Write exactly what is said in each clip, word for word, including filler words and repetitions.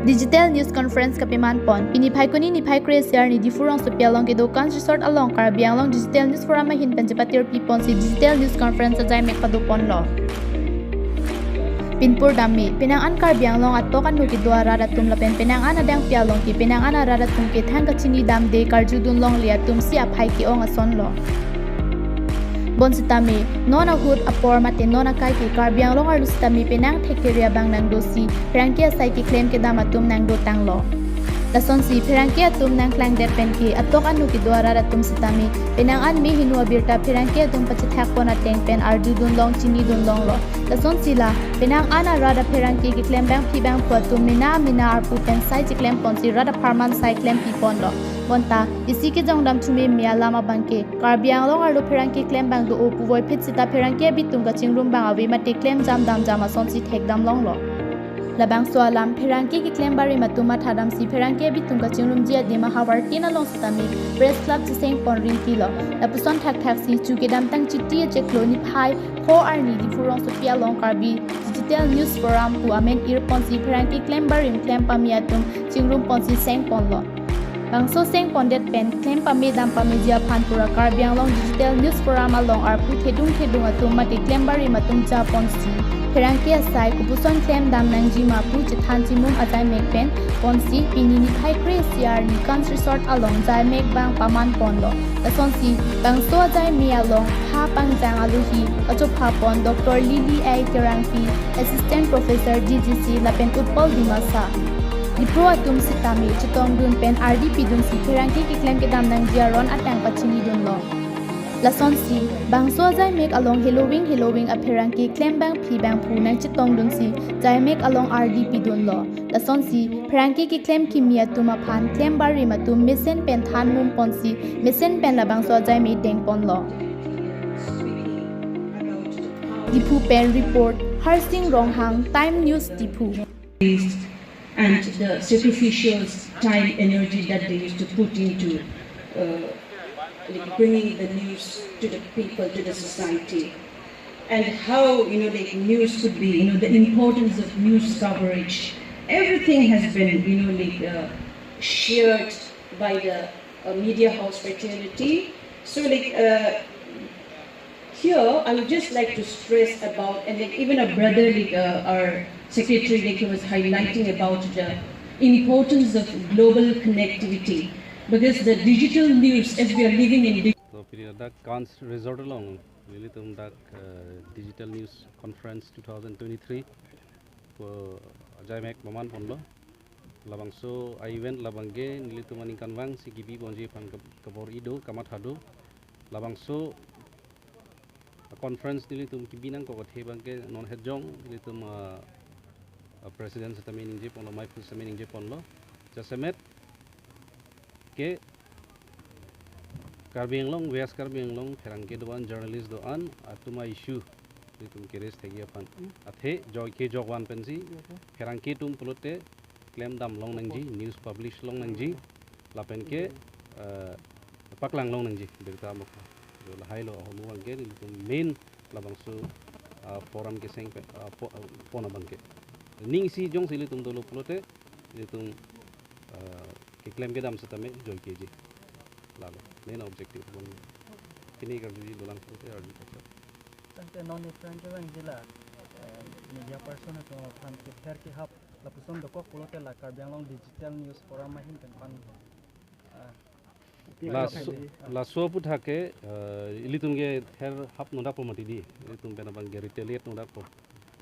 Digital News Conference kapeman pon. Pini Phaikuni niphai kre-isi arni Diphu rongsopi along kedo Kans Resort along Karbi Anglong Digital News Forum ahin pen chepatir pi ponsi Digital News Conference ajai mek pado ponlo. Pinpur dam me, penang an Karbi Anglong atok anu kedo arat atum lapen penang an adang pi along ke penang an arat atum ke thang kachini damde karjudun longle atum si aphai ke-ong asonlo. Bonsitame, non ahut apor mate non akai ke Karbi Anglong arlo sitame penang thekthe ri abang nangdosi, pherangke asai keklem kedam atum nangdotanglo. Lasonsi, pherangke atum nangklangdet pen ke, atok anu kedo arat atum sitame, penang an me hinu abirta pherangke atum pachethak pon ateng pen arjudun long chinidun longlo. Lasonsi la, penang an arat apherangke keklem bangphi bangphu atum mena mena arpu pen sai cheklem ponsi rat apharman sai klem pi ponlo. Bonta, isi kejong dam thume me alam abang ke, Karbi Anglong arlo pherangke klem bang do-o puvoiphit sita pherangke abitung kachingrum bang ave mate klem jam dam jam asonsi thek dam longlo. Labangso alam pherangke keklem barim atum matha damsi pherangke abitung kachingrumji adim ahavar tin along sitame Press Club cheseng pon ringkilo. Lapuson thakthak si chu kedamtang Chiti achiklo niphai pho arni Diphu rongsopi along Karbi Digital News Forum pu amen ir ponsi pherangke klem barim klem pame atum chingrum ponsi seng ponlo. Bangso seng pondet pen klem pame dam pameji aphan pura Karbi Anglong Digital News Forum along arpu thedung thedung atum mate klem barim atum ja ponsi pherangke asai kopuson klem dam nangji ma pu chethan chimum ajai mek pen ponsi pini niphai kre-isi arni Kans Resort along jai mek bang paman ponlo. Lasonsi bangso ajai me along ha pangjang alohi achopha pon Doctor Lily A Terangpi, Assistant Professor D G C lapen Utpal Dimasa. Diphu atum sitame chetongdun pen ardi pidunsi pherangke keklem kedam nangji aron atang pachinidunlo. Lasonsi bangso ajai mek along heloving heloving apherangke klem bangphi bangphu nangchetongdunsi jai mek along ardi pidunlo. Lasonsi pherangke keklem kimi atum aphan klem barim atum mesen pen than mum ponsi mesen pen labangso ajai me deng ponlo. Diphu pen report, Harsing Ronghang, Time News Diphu. And the sacrificial time, energy that they used to put into uh, like bringing the news to the people, to the society, and how, you know, like, news could be, you know, the importance of news coverage. Everything has been, you know, like, uh, shared by the uh, media house fraternity. So, like, uh, here, I would just like to stress about, and like even our brother, like uh, our secretary, like he was highlighting about the importance of global connectivity, because the digital news, as we are living in dig- So pini ladak Kans Resort along nelitum dak uh, Digital News Conference two thousand twenty-three pu ajai mek paman ponlo. Labangso a-event labang ke nelitum aningkanvang si kibi ponji aphan kab- kabor-i do, kamatha do. Labangso a-conference nelitum kibi nangkok athe abang ke non hejong nelitum uh, uh, president sitame ningje ponlo, maiphu sitame ningje ponlo. Jasemet ke Karbi Anglong, West Karbi Anglong pherangke do-an, journalist do-an atum a-issue nelitum ke-raise thekji aphan. Athe joike jokvan pensi pherangke atum pulote klem dam long nangji, news publish long nangji, lapen ke uh, paklang long nangji, birta mokha. Jo lahailo ahormu abang ke nelitum main labangso uh, forum keseng pen uh, po- uh, pon abang ke. Ning isi jongsi ilitum dolo pulote ilitum uh, keklem kedam sitame joikeji. Lalo main objective abang. Pini karjuji dolang pulote arju kachak. Tangte non ni pherangke abang jila eh, media person atum aphan kether kehap lapuson dokok pulote la Karbi Anglong Digital News Forum ahin pen pan ah, Laso, laso aputhak ke uh, ilitum kether hap nodakpo mati di, ilitum pen abang ke retaliate nodakpo.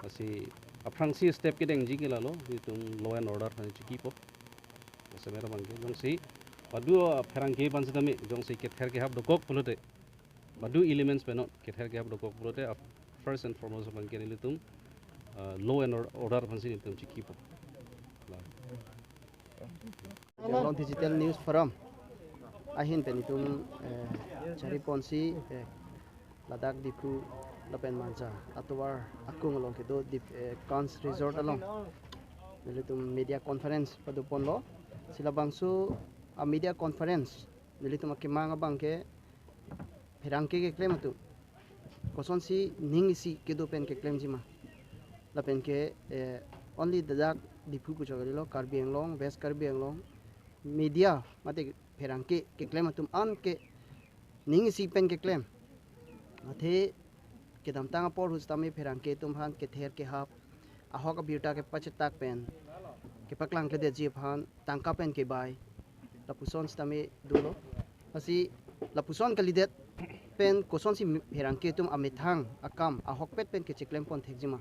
Lasi aphrangsi step kedengji ke lalo ilitum law and order aphan chikipo. Jasemet abang ke jongsi badu pherangke aphan sitame jongsi kether kehap dokok pulote, badu elements pen non kether kehap dokok pulote ap- first and foremost abang ke nelitum uh, law and or- order aphansi nelitum chikipo. La. Karbi Anglong Digital News Forum ahin pen itum eh, chari ponsi eh, ladak Diphu lapen Manja atovar akung along kedo Dip, eh, Kans Resort along nelitum media conference pado ponlo. Si labangso a media conference nelitum akemang abang ke pherangke keklem atum kosonsi ning isi kedo pen keklemji ma, lapen ke eh, only ladak Diphu puchot kalilo, Karbi Anglong, West Karbi Anglong media mate pherangke keklem atum an ke ning isi pen keklem. Athe kedamtang apor ahut sitame pherangke atum aphan kether kehap, ahok abirta kepachetak pen kepaklang kledetji aphan tangka pen kebai, lapuson sitame dolo. Lasi lapuson kalidet pen kosonsi pherangke atum amethang akam ahokpet pen kecheklem pon thekji ma,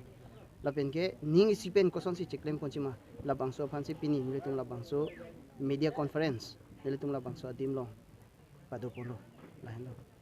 lapen ke ning isi pen kosonsi cheklem ponji ma, labangso aphansi pini nelitum labangso media conference nelitum labangso adim along pado ponlo, lahenlo.